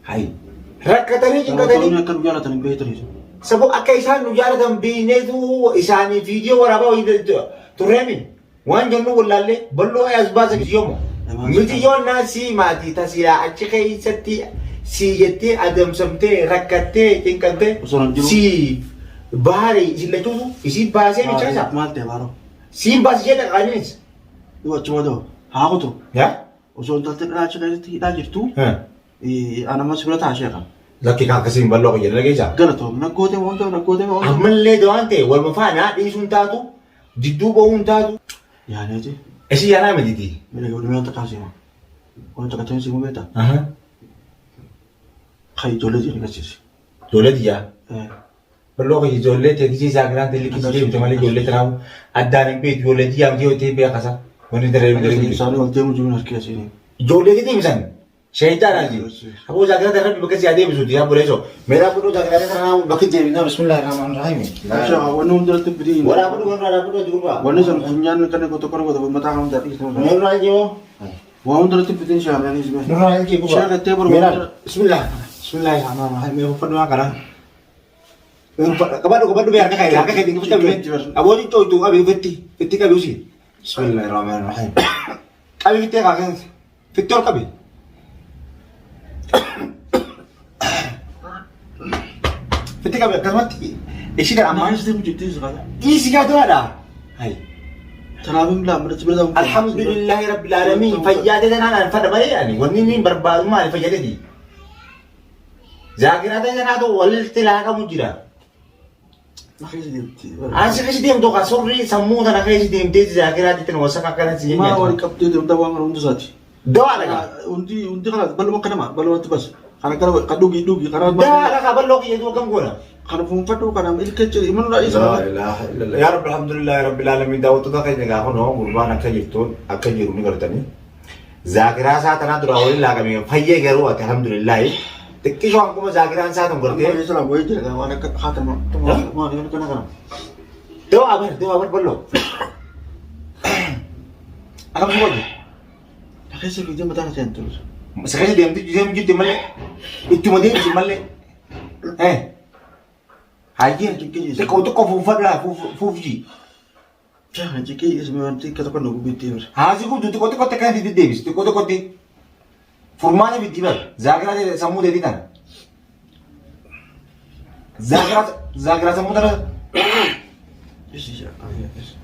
Hayi. Rakkatanii cinqatanii. Daawwattoonni akka nu jaalatan hin beektanii. Saboo akka isaan nu jaalatan beekneetu isaanii viidiyoo waraabaa wayii turreemi. Waan jennu wallaallee bal'oo as baasa yomo. Miti yoo naa sii maatii tasilaa achi keessatti sii jettee adamsamtee rakkattee cinqamtee Osoo hin jiru. sii baari isin lachuutu isiin baasee bichaa isaa. Maal ta'e baaroo? Siin baasee jedha qaaniinis. Yoo achi booda haa kutu. Yaa? Osoo intalti dhalaa achi keessatti hidhaa jirtu anammas bira ta'a sheeka. Lakki kan akkasiin bal'oo kiyya dhageessaa. Galatoom naggootee wanta naggootee wanta. Ammallee waan ta'e waluma faana dhiisuun taatu jidduu ba'uun taatu. Yaaneeti. Isin yaanaa mitiiti. Mira yoo dhimma takkaa siima. Wanta takka ta'in siima beektaa? Kan ijoollee jiran agarsiisi. Ijoollee tiyyaa. Bal'oo kiyya ijoollee teekisii isaa kanaan tillikisii deemte malee ijoollee tanaafu addaan hin beektu ijoollee tiyyaa miti yoo ta'e beekasa. Wanni daree daree. Isaanii ol deemu jiruun harkee asiin. Ijoollee deemsan. Shaytaan aji. Aboo zaakirata rabbi bakka si adeemsuuti yaa buleeso. Meeraa fudhuu zaakirata kanaa bakki deemina bismillaahi rahmaan rahiim. Wanni hundarratti bidii. Waraa fudhuu kan waraa fudhuu durbaa. Wanni sun funyaan kan tokko tokko tokko mataa kan hundaa dhiisuu. Nurraa jiru. Waa hundarratti bidii shaamanii si beeku. Nurraa jiru. Sheekh ittee Meeraa bismillah bismillaahi rahmaan rahiim. Mee uffadhu waan kanaa. Qabadhu qabadhu mee harka kee harka kee dinqifta mee. Aboo xiqqoo qabi uffatti itti qabi usi. Bismillaahi rahmaan rahiim. Qabi fittee kaakeensa. Fitti ol qabi. Fitti qabi akkasumatti ishii kan ammaa Maal deemu jettee si qaba. dhiisi gaa duraadha. Hayi. Tanaaf hin bilaan bira bira ta'uu. Alhamdulillahi rabbil alamin fayyaadee tanaan an fadha malee ani wanni inni barbaadu maali fayyadeeti. Zaakiraa tanaatu walitti laaqamu jira. Na keessa deemti. Asi keessa deemtu kan surrii sammuu tana keessa deemtee zaakiraa jettan wasaka akkana si Maa wal jenna. qabdee deemta waan kana hundi isaati. Dawaa dhagaa. Hundi hundi kana bal'uma akka nama bal'umatti bas. Kana kana kan dhugi dhugi kana Dawaa dhagaa bal'oo kiyya akkam goona. kana fuunfadhu kana ilka jira imanu dha isa. Laa ilaaha illallah. Yaa Rabbi alhamdulillahi rabbil alamin daawwattoota keenya gaafa noo gurbaan akka jirtuun akka jiru ni gartanii. Zaakiraa isaa tanaa duraa waliin laaqame fayyee garuu ati alhamdulillahi xiqqishoo akkuma zaakiraan isaa tun Amma gartee. keessa laa wayii jira waan akka haatama waan kana kana. Dawaa bar dawaa bar bal'oo. Akkam si godhu? Na keessa fiigdee mataa na seentu. Si keessa deemti deemu jirti malee ittuma deemti malee. Eh. Hayyee xiqqoo xiqqoo fuufadhaa fuufjii. Jaha jiqee ismi wanti akka tokko nu gubbitti himre. Haasi gubdu xiqqoo xiqqootti akkana itti deebisi xiqqoo xiqqootti. Furmaata fiddi bar zaakiraa sammuu teetii tana. Zaakiraa zaakiraa sammuu tana.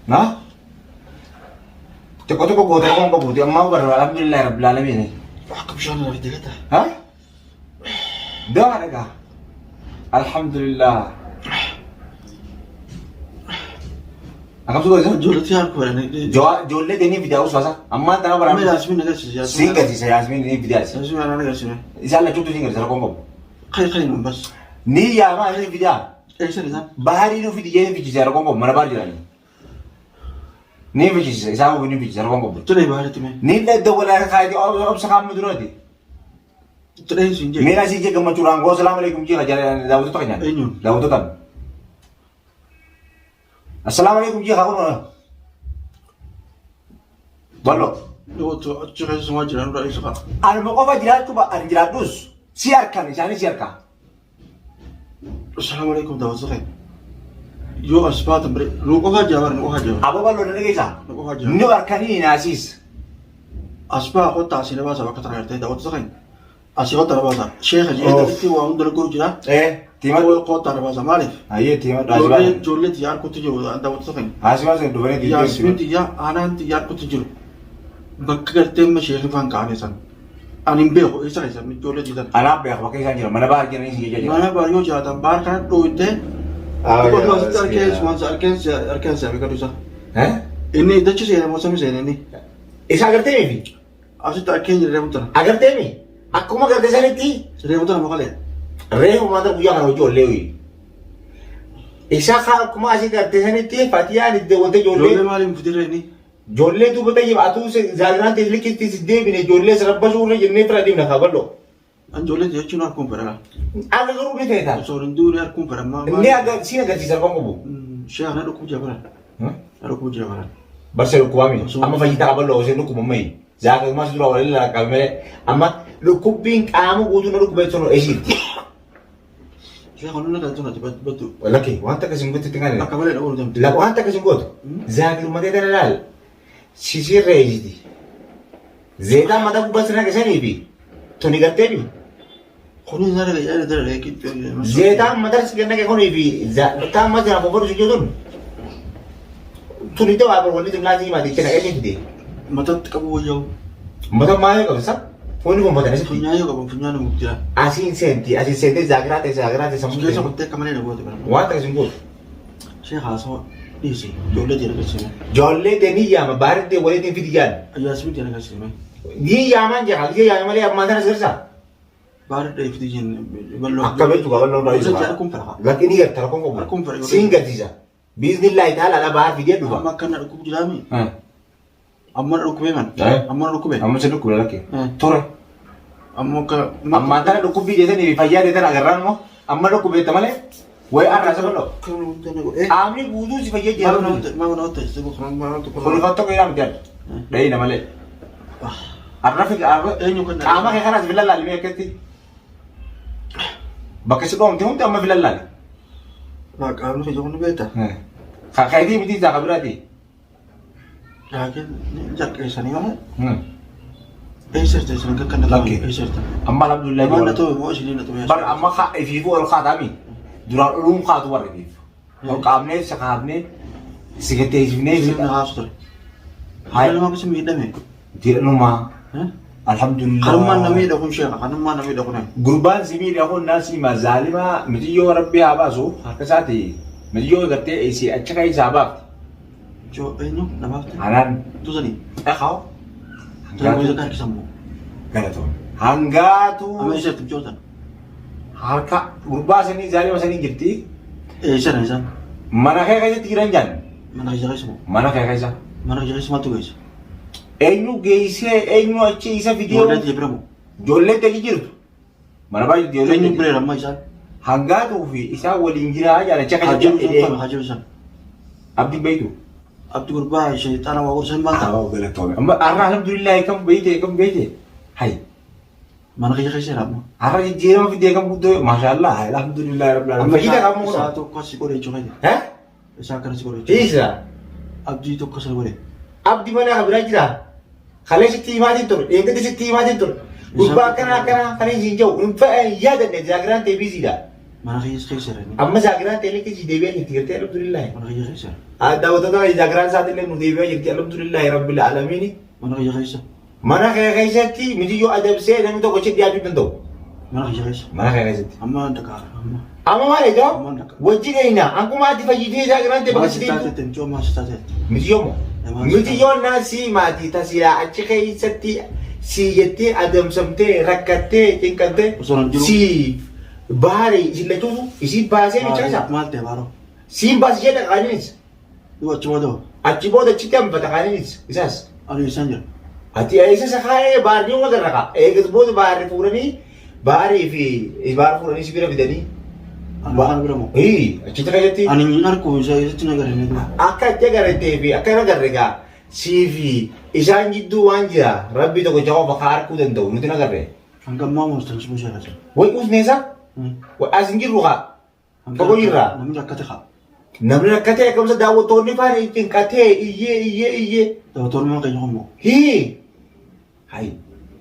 Na? Xiqqoo xiqqoo gootee qoon qabuuti ammaa bara alhamdulillahi rabbil aalamiin. Akka bishaan irraa fidde gata. Ha? Dawa dhagaa. Alhamdulillah. Akkam suura isa? Ijoollee harku fedhanii. Ijoollee deemee fidaa usaasa. Ammaan tana Amma baraan. Yaasmin agarsiisa. Siin garsiisa Yaasmin ni fidaa isa. Yaasmin anaan agarsiisa. Isaan lachuutu siin garsiisa rakkoon qabu. Kai kai nun bas. Ni yaamaa ni fidaa. Eessa isaan? Baharii nu fidi jee fichisiisa rakkoon qabu mana baar jiranii. Ni fichisiisa isaan ni fichisiisa rakkoon qabu. Ture baaritti mee. Ni dawwalaa kaayiti obsa kaamma duraati. Ture siin jee. Meera asii jee gammachuudhaan goo salaamu alaikum jee daawwattoota keenyaan. Eenyuun? Daawwattootaan. Assalaamu alaikum jee haa kun. Ballo. Dhiyootu achi keessa sumaa jiran irraa isa qaba. Anuma qofa jiraachuu ba ani jiraadhus si harkaan isaanis si harkaa. Assalaamu alaikum daawwattoota keenya. Yoo as baatan bire nu qofaa jira bara nu qofaa jira. Aboo ballo na dhageessaa. Nu qofaa jira. Nu harkanii naasiis. As baa kottaa asii na baasa bakka tana gartee daawwattoota keenya. Asii kottaa na baasa. Sheekha jedhee itti waa hunda godhu jira. Eh tiima. Kottaa na baasa maaliif? Hayyee tiima Ijoollee asii ijoollee xiyyaa harkutti jiru daawwattoota keenya. Asii baasa dhufanii Yaasmin xiyyaa aanaan xiyyaa harkutti jiru. Bakka gartee amma sheekhi faan kaa'ame san. Ani hin beeku eessa keessa ijoollee jiran. Anaa beeku bakka isaan jiran mana baar jiranii si jechaa jira. Mana baar yoo jiraatan baar kana dhooytee. Qotu asitti harkeen waan harkeen harkeen si'a beekatu isa. Eh? Inni dachi seene moo samii seene inni. Isa agartee miti? Asitti harkeen jira reefu tana. Agartee mi? Akkuma agartee sanitti Reefu tana maqalee. reefu maata guyyaa kana hojii ollee wayii. Isa akkuma asii agartee sanitti fatiyaan itti wanta Ijoollee ijoollee maaliin fidirre inni? ijoollee duuba tayyib atuu zaagiraan ta'e likitti si deebine ijoollee si rabbasuu irra jennee fira deemna kaa bal'oo. An ijoollee jechuun harkuun fedha. Akka garuu ni feeta. Osoo hin duune harkuun fedha. Inni aga siin agarsiisa kan qabu. Sheekh na dhukkub jira baran. Na dhukkub jira baran. Barsa dhukkubaami. Amma fayyitaa qabal'oo osoo dhukkuba ammayi. Zaagirmaa si dura waliin laaqamee amma Dhukkubbiin qaama guutuu na dhukkubee sun isiitti. Sheekh onu kan tun ati baddu. Lakki wanta akkasiin gootu itti kan Akka malee dha'uu deemte. Wanta akkasiin gootu. Zaakiruma ta'e tana laal. Sisirreessiti. Zeetaan mataa gubbaa sirna qisanii fi tuni garteemi. Kuni zara yaada dara reekitti. Zeetaan mataa si naqe kunii fi taan mataa na foforu si tun. Tuni ta'u abor wanni tun laazii himaati itti naqee ni fide. Matatti qabu wayyaa'u. Mata maayoo qabsa. Foonni fonfatan asitti. Funyaan yoo qaban funyaan mukti jira. Asiin seenti asiin seentee zaakiraa ta'e zaakiraa ta'e sammuu Keessa ta'e. kuttee akka malee dhagooti bara. Waan ta'e sun gootu. Sheekh haasawa dhiisi. Ijoollee jala galchine. Ijoollee ta'e ni yaama baariddee waliin fidi jaan. Ayyaasmi jala galchine. Ni yaamaan jira biyya yaame malee ammaa sana sirsa. Baara dheefti jenne bal'oo. Akka beektu bal'oo irraa Isa jala kun fara. Lakki ni garta rakkoon qabu. Rakkoon fara. Siin garsiisa. Biiznillaahi ta'ala dha baar fidee dhufa. Amma akkana dhukkubu jiraami. Amma na dhukkubee man. Amma na dhukkubee. Amma si dhukkube lakki. Ture. Amma akka. Ammaan tana dhukkubbii jeetanii fi fayyaa deetan agarraan immoo amma dhukkubeetta malee wayi arraa isa bal'oo. Qaamni guutuu si fayyee jira. Kolfatto qeeraa miti adda. Dhayina malee. Arra fi qaama kee kanas filan laalimee akkatti. Bakka si dhoomte hundi amma filan laali. Qaamni kiyya kun beekta. Kan keetii miti isaa kan biraati. Laakiin jalqeessanii malee. Eessa jirta isin akka kana Lakki. eessa jirta? Amma alhamdulillah. Amma na ta'u immoo isin na ta'u. Bar amma ka ifiifuu ol kaataami. Duraan oluun kaatu warra ifiif. Ol qaabnee si kaafnee si gatteessifnee si Isin na haasu ture. Hai. Nama akkasii miidhame. Jedhanumaa. Alhamdulillah. Kanummaan na miidha kun sheekha kanummaan na miidha kun. Gurbaan si miidha kun naan siima zaalimaa mitiyyoo rabbi haa baasu harka isaati mitiyyoo gartee isii achi keessaa baafte. Joo eenyu na baafte? Anaan Tusanii. dhaqaa. Tana gosa harkisammoo. Galatoon. Hangaatu Amma eessa jirtu micoota? harka gurbaa sanii zaalima sanii jirti. Eessa na isaan? Mana kee keessatti jiran jaan. Mana keessa keessa moo? Mana kee keessa. Mana keessa keessa maaltu geessa? Eenyu geessee eenyu achi isa fidee Ijoollee tiyya bira moo? ijoollee ta'e jirtu. Mana baay'ee ijoollee Eenyu ta'e. bireera amma isaan? Hangaatuu fi isaan waliin jiraa jaan achi Haa jiru keessatti. sun kami haa jiru san. Abdii beektu. Abdi gurbaa sheexaana waa gorsan maal ta'a? Haa galatoome. Amma har'a alhamdulillah kam beekte kam beekte. Hay. Mana kiyya keessa jira amma. Har'a jijjiirama fidee kam guddoo maashaallah alhamdulillah rabbil alamin. Fayyida qabu Isaa kun. tokko si godhe jechuudha. Eh? Isaa akkana si godhe jechuudha. Isa. Abdii tokko si godhe. Abdi mana kan biraa jira. Kalee sitti himaatiin ture. Dheengaddi sitti himaatiin ture. Gurbaa akkana akkana kan hin jiru. Hin fa'aa hin yaadanne zaakiraan ta'e biziidha. Mana kiyya keessa jira inni. Amma zaakiraan ta'e illee keessi deebi'aa jirti gartee alhamdulillah. Mana kiyya keessa jira. Daawwattoota zaakiraan isaatillee nu deebi'aa jirti alhamdulillah rabbil alamin. Mana kiyya keessa. Mana kee keessatti mitiyyoo adamsee namni tokko achi dhiyaachuu hin danda'u. Mana kiyya keessa. Mana kee keessatti. Amma dhaqa. Amma. Amma maal egaa Amma dhaqa. wajjin eeyna akkuma ati fayyitee zaakiraan ta'e bakka Maal si si deemtu. taatee miccoo maal si taatee? Mitiyyoo moo? Mitiyyoo naa sii maatii tasilaa achi keessatti sii jettee adamsamtee rakkattee cinqamtee Osoo hin jiru. sii baaree isin lachuutu isii baasee bichaa isaa. Maal ta'e baaroo? Siin baasee jedha qaaniinis. Yoo achi booda hoo? Achi booda achitti hambifata qaaniinis isaas. Ani eessaan jira? Ati eessa isa kaa'ee baarni uma garra kaa. Eegas booda baarri fuudhanii baarii fi baar fuudhanii si bira fidanii. Ani waan bira moo? Hii achitti keessatti. Ani hin arku isa eessatti na garee duuba. Akka itti agartee fi akka hin agarre gaa sii fi isaan jidduu waan jira rabbi tokko qofa kaa arguu danda'u nuti hin agarre. Hanga ammaa moo tan sibuu seera. Way usneesa? Way as hin jirru kaa. Fagoo jirraa? Namni rakkate kaa. Namni rakkatee akkamsa daawwattoonni faana cinqatee iyyee iyyee iyyee. Daawwattoonni mana keenya kun moo? Hii. Hay.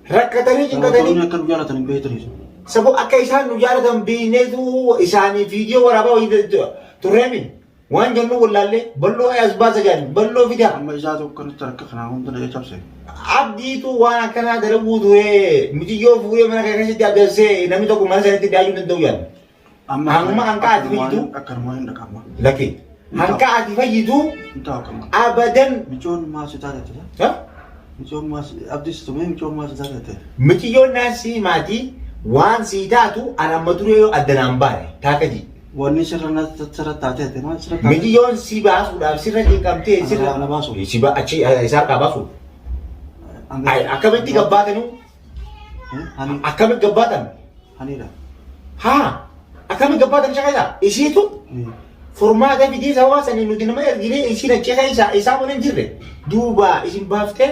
Rakkatanii Daawwattoonni cinqatanii. akka nu jaalatan hin beektanii. Saboo akka isaan nu jaalatan beekneetu isaanii viidiyoo waraabaa wayii turreemi. Waan jennu wallaallee bal'oo as baasa jedhan bal'oo fidaa. Amma isaa tokko kanatti harka kanaa hunda na cabse. Abdiitu waan akkanaa dalaguu ture mitiyyoo fuudhee mana kee keessatti abdarsee namni tokko mana sanitti dhiyaachuu hin danda'u jedhan. Amma Hanguma hanqa ati fayyitu? Akkanumaa hin dhaqama. Lakki. Hanqa ati fayyitu Hin ta'u akkama. abadan. Micoon maal si taate? Ha? Micoon maal abdii si tumee micoon maal si taate? Miciyyoon naasii maatii waan sii taatu an amma duree yoo addanaan baane taaka ji. Wanni sirra na sirra taate maal sirra taate? Miciyyoon si baasuudhaaf sirra cinqamtee sirra. Ana baasu. Si ba achi isaa harkaa baasu. Ay, Akkamitti gabbaatanuu? Hani Akkamitti gabbaatan? haniidha. Haa akkamitti gabbaatan isa keessaa? Isiitu furmaata fidee sababa sanii nuti nama erginee isiin achi keessa isaa mana hin jirre duuba isin baaftee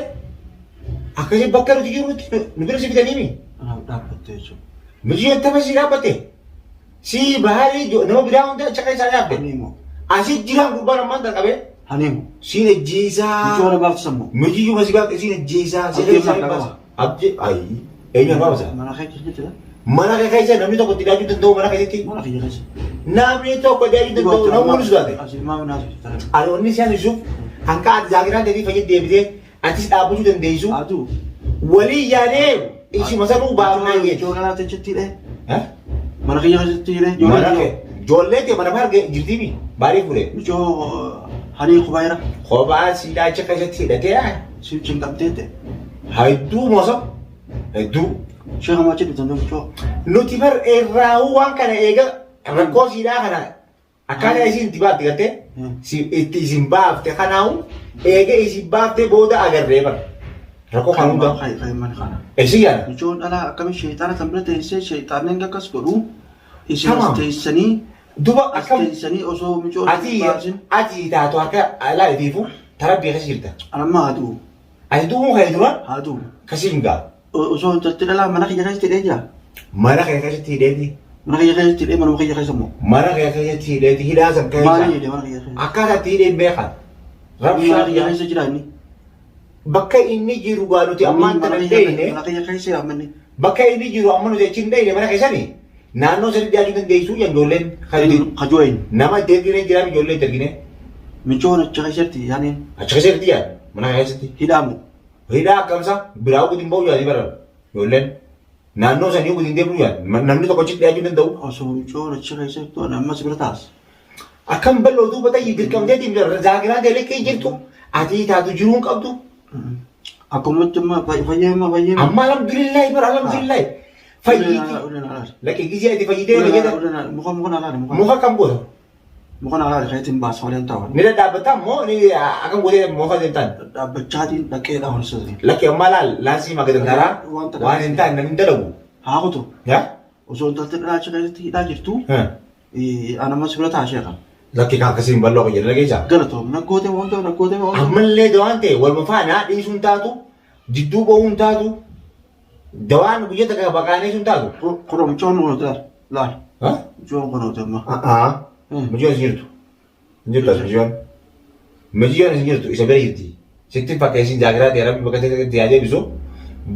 akkasii bakka nuti jirrutti nu bira si fidaniimi. Dhaabbattee jechuudha. Miciyyoon tapha sii dhaabbatte. Sii bahaarii nama biraa hunda achi keessaa yaabde. Haniimoo. Asii jiraan gurbaan ammaan tan qabee. Haniimoo. Siin ejjeesaa. Michoo na baaftu sammuu. Mijiyyuu masii baafte siin ejjeesaa. Siin Abdii ejjeesaa harkaa baasa. qaba. Abdii ayi. Eenyu harkaa baasa? Mana kee keessatti jira. Mana kee keessa namni tokko itti dhiyaachuu danda'u mana keessatti. Mana kiyya keessa. Namni tokko dhiyaachuu danda'u namni hundi sodaate. Asii maal naasuu ta'a. Ani wanni si hasuuf hanqa ati zaakiraan teetii fayyad deebitee atis dhaabbachuu dandeessu. Aduu. Walii yaadee isuma sanuu baafnaa Ijoollee jechuudha. dhalaa techetti hidhee. Mana kiyya keessatti hidhee. Mana kee ijoollee tee mana baargee jirtiimi baarii fuudhee. Michoo hanii kubaayira. Kophaa siidhaa achi keessatti hidhatee Si cinqamtee ta'e. hedduu moosa hedduu. Sheekh amma achi dhuftan michoo. Nuti bar irraa'uu waan kana eega rakkoo siidhaa kana akkaataa isiin itti baafte gartee itti isin baafte kanaahu eega isin baafte booda agarree bar rakkoo kan hunda. Kan kana. Isin yaada. Michoon dhalaa akkamiin sheexaana kan bira teessee sheexaanni akkas godhu isin as Tamam. teessanii Duba as akkam teessanii osoo michoo ati baasin ati taatu harka alaa itiifu tarabbii keessa jirta. anamma haa du'u Ati du'uun kee dura haa du'u kasiin gaa. Osoo intalti dhalaa mana kiyya keessatti hidhee jira. Mana kee keessatti hidheeti. Mana kiyya keessatti hidhee manuma kiyya keessa immoo. Mana kee keessatti hidheeti hidhaa san Maaliin keessa. hidhee mana kiyya keessa? Akkaataa itti hidhee hin beekan. Mana kiyya Rabshaa keessa jira inni. bakka inni jiru gaa nuti ammaan Mana tana kiyya dheyne mana kiyya keessa jira manni. bakka inni jiru amma nuti achi hin dheyne mana keessanii naannoo sadi dhiyaachuu dandeessuu ijoolleen kan Kajoo eenyu? nama itti ergine jiraam ijoollee itti ergine Michoon achi keessatti yaani achi keessatti yaad mana keessatti hidhaamu. hidhaa akkamsa biraa gudin ba'u yaadii bara ijoolleen naannoo sanii gudin deemuu yaad namni tokko achi dhiyaachuu danda'u Osoo michoon achi keessatti ammas bira taas. Akkam bal'oo duuba ta'ii dirqamteetiin zaakiraan ta'e likkii jirtu ati taatu jiruu hin qabdu. Akkumatti amma fayyee amma fayyee. Amma alhamdulillahi bara alhamdulillahi. Fayyiiti. Lakki gizee ati fayyitee fayyada. Muka muka na laale muka. Muka kam goota? Muka na laale kayetiin baasa malee hin taa'u. Ni dhadhaabbataa immoo ni akkam gootee muka hin taane. Dhaabbachaatiin dhaqee dha horsiisanii. Lakki ammaa laal laansii magadan taraa waan hin taane namni hin dalagu. Haa kutu. Yaa? Osoo intalti dhalaa achi keessatti hidhaa jirtu an ammas bira ta'a sheekha. Lakki kan akkasiin bal'oo kan jedhan dhageessaa. Galatoom naggootee wanta naggootee wanta. Ammallee dawaan ta'e waluma faana dhiisuun taatu jidduu ba'uun taatu dawaan guyya takka baqaanee sun taatu. Kunoo mucoon kunooti laal laal. Mucoon kunooti amma. Mucoon hin jirtu. Hin jirtu as mucoon. Mucoon hin jirtu isa bira jirti. Sitti fakkeessin jaakiraa ta'e rabbi bakka ta'etti haa deebisu.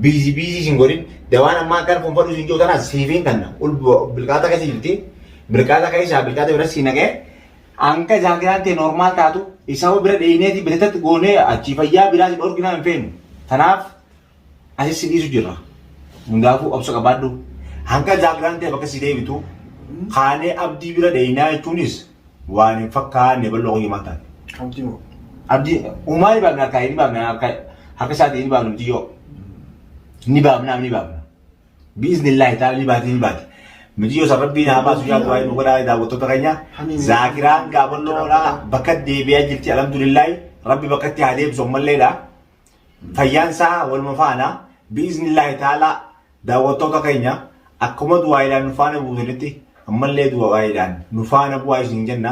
Biizii biizii sin godhin dawaan ammaa akkan fonfadhu sin jiru tanaas siifiin kanna. Bilqaata keessa jirti. Bilqaata keessaa bilqaata bira si naqee hanga zaakiraan ta'e normaal taatu isa bira dheeyneeti bitatatti goonee achi fayyaa biraa si dhorkinaa hin feenu. Tanaaf asis si dhiisu jirra. Hundaafuu obsa qabaadhu. Hanga zaakiraan ta'e bakka si deebitu kaanee abdii bira dheeynaa jechuunis waan hin fakkaanne bal'oo kiyya maal taate. Abdii moo? Abdii uumaa ni baafna harkaa ni baafna harka harka isaatii ni baafna miti yoo. Ni baafna ni baafna. Biiznillaahi ta'ala ni baati ni baati. Miti yoo san rabbiin haa baasu yaa du'aa nu godhaa daawwattoota keenya. Zaakiraan gaafannoodhaa bakka deebi'aa jirti alhamdulillaahi rabbi bakka itti haa deebisu ammalleedha. Fayyaan isaa waluma faana biiznillaahi ta'ala daawwattoota keenya akkuma du'aayiidhaan nu faana buutanitti ammallee du'aayiidhaan nu faana bu'aa isin jenna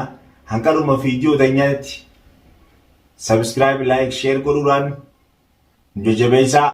hanqaluma fiidiyoo teenyaatti subscribe like share godhuudhaan nu jajjabeessaa.